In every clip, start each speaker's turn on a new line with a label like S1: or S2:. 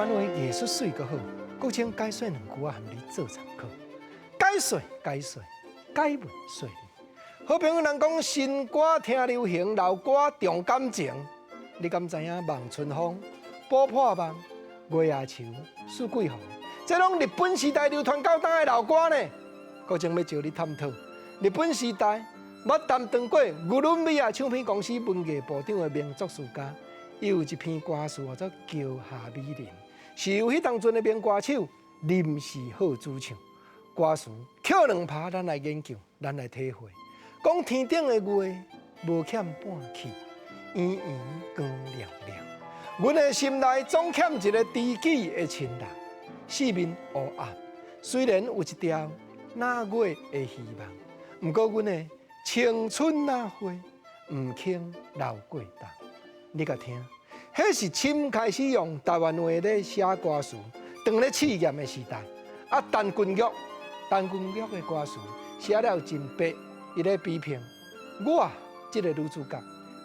S1: 灣話藝術媠閣好，閣請解說兩句仔，予你做參考。解說解說，解文說理。好朋友人講新歌聽流行，老歌重感情。你敢知影望春風、寶破夢、月牙樹、四季紅，這攏日本時代流傳到今的老歌呢？閣正欲招你探討日本時代，捌擔當過哥倫比亞唱片公司文藝部長的名作詞家，伊有一篇歌詞號做《橋下美人》，是由彼當陣的名歌手林時浩主唱。歌詞扣兩拍，咱來研究，咱來體會。講天頂的月無欠半氣，圓圓光亮亮。阮的心內總欠一个知己的親人。四面烏暗，雖然有一條若月的希望，毋過阮的青春若花，毋肯留過冬。你共聽，彼是深開始用台灣話咧寫歌詞，當咧試驗的時代。啊，陳君玉，陳君玉的歌詞寫了真白，伊咧批評我這个女主角，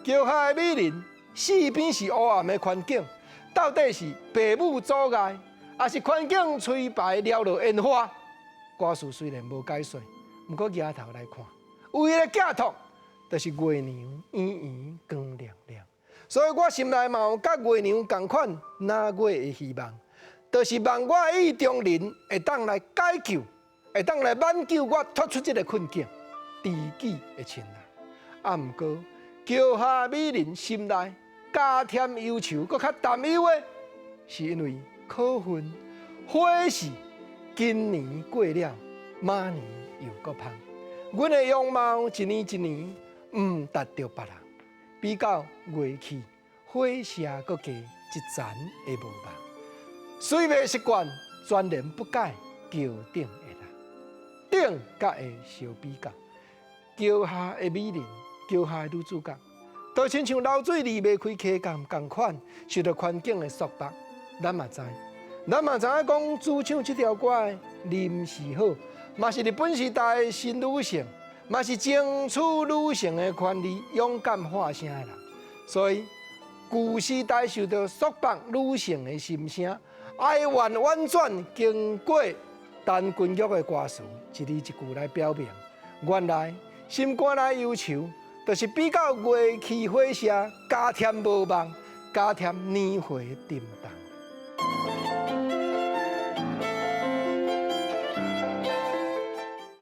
S1: 橋下的美人，四邊是烏暗的環境，到底是父母阻礙，抑是環境吹白繚落煙花？歌詞雖然無解說，毋過舉頭來看，唯一的寄託就是月娘圓圓光亮亮。所以我心內嘛有佮月娘仝款若月的希望，就是望我的意中人會當來解救，會當來挽救我脫出這个困境，知己的親人。啊，毋過橋下美人心內加添憂愁，閣較擔憂的，是因為可恨花是今年過了，明年又閣芳。阮的容貌一年一年毋值著別人，比較月去火舌閣加一層的無望。雖袂習慣，全然不改橋頂的人，頂佮下相比較，橋下的美人，橋下的女主角，就親像流水離袂開溪崁仝款，受著環境的束縛。咱嘛知，咱嘛知影講主唱這條歌的林時浩，嘛是日本時代的新女性，嘛是爭取女性的權利、勇敢發聲的人。所以舊時代受著束縛女性的心聲，哀怨婉轉，經過陳君玉的歌詞，一字一句來表明，原來心肝內憂愁，就是比較月去火舌加添無望，加添年歲沉重。